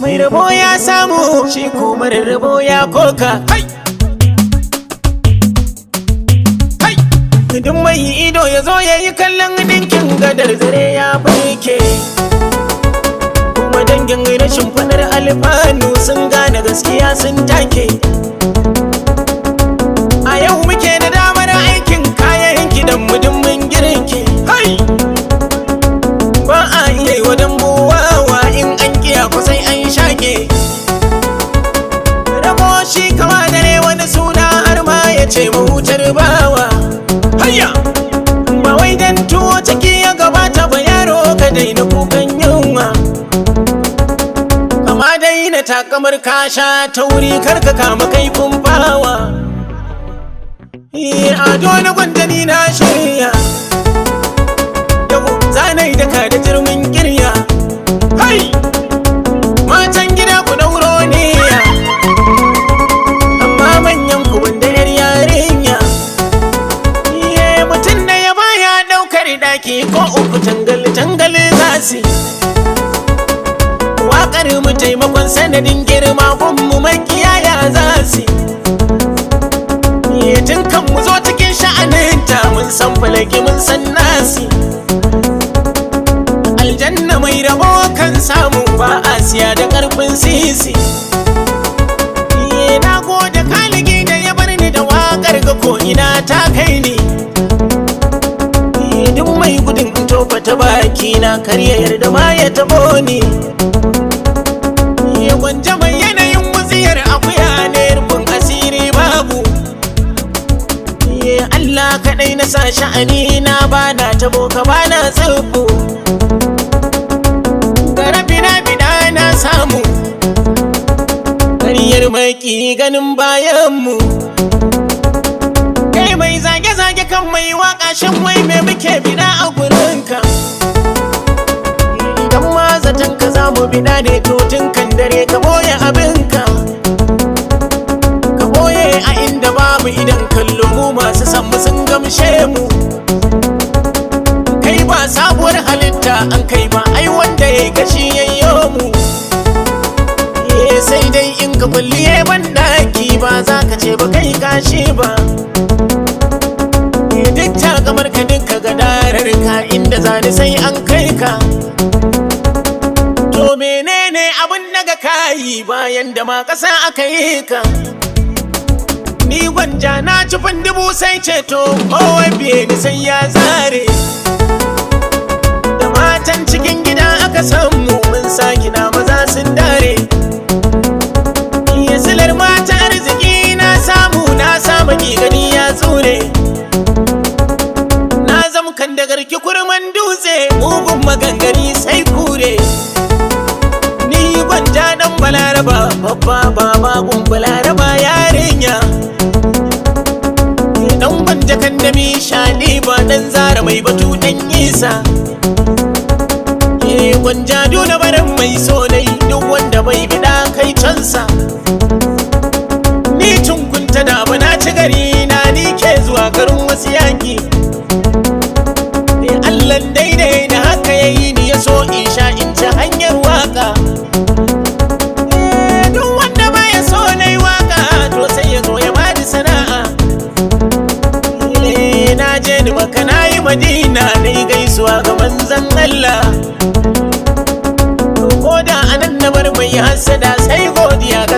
Mai rabo ya samu, shi kuma rabo ya koka. Hai! Hai! Duk mai ido ya zo ya yi kallon ɗinkin gadar zare ya farke. Kuma dangin rashin faɗar alfanu sun gane gaskiya sun take. A yau muke da damar aikin kayan kidan mu duk mun girke. Hai! Ba a iya yi wa dambu wawa, in an kiya ku sai an shaƙe. Rabo shi kama dare wani suna har ma ya ce mahutar bawa. Hayya! Ba wai dan tuwo ciki ya gabata ba, yaro ka daina kukan yunwa. Kama daina takamar kasha ta wuri, karka kama kaifin bawa. Ado na gwandani na shirya. Yau zanai daka da jirmin kirya. Hai! Matan gida ku dauro niyya, amma manyan ku wanda yar yarinya. Iye, mutum da ya baya daukar daki ko uku, tangal tangal zasi. Waƙar mu taimakon sanadin girma mu, makiyaya zasi. Iye, tun kan mu zo cikin sha'aninta mun san falaki, mun san nasi. Aljanna mai rabo kan samu, ba a siya da karfin sisi. Iye, na gode kaligi da ya bar ni da wakar ga ko ina ta kai ni. Iye, duk mai gudun in tofa ta baki na, kar ya yarda ma ya tabo ni. Iye, gwanja mai yanayin wutsiyar akuya ne, rufin asiri babu. Iye, Allah kaɗai na sa sha'ani na, bana tabo ka bana tsibbu. Garabi na bida na samu, ƙaryar maki ganin bayanmu. Kai mai zage-zage kan mai waka, shan wai me muke bida a gurinka? Idan ma zaton ka za mu bida ne, to tun kan dare ka boye abinka. Ka boye a inda babu idan kallo, mu masu san mu sun gamshe mu. Kai ba sabuwar halitta an kai ba, ai wanda ya yi kashi yayyo mu. Eh, sai dai in ka kulliye ban daki ba za ka ce ba kai kashi ba. Eh, duk ta kamar ka duka gadarar ka, inda zani sai an kai ka. To menene abin daga kayi bayan da ma ƙasa aka yi ka? Ni gwanja na ci dubu sai ceto, kowa biye ni sai ya zare. Da matan cikin gida aka samu, mun saki na maza sun dare. Iya silar mata arziki na samu, na samu ki gani ya tsure. Na zam kan da garki kurman dutse, mugun magangani sai kure. Ni gwanja dan balaraba, babba baba gun balaraba yarinya. Dan gwanja kan da mi shali ba, dan zara mai batu dan isa. Eh, gwanja duna barin mai so nai, duk wanda bai bida kai cansa. Ni cunkunta da abu na ci gari na, ni ke zuwa garin wasu yaki. Ni Allah daidai da haka yayi ni, ya so in sha in ci hanyar waka. Eh, duk wanda baya so nai waka, to sai ya zo ya bani sana'a. Eh, na je ni maka na yi madina, na yi gaisuwa ga manzon Allah. Ko da anan na bar mai hasada, sai godiya ga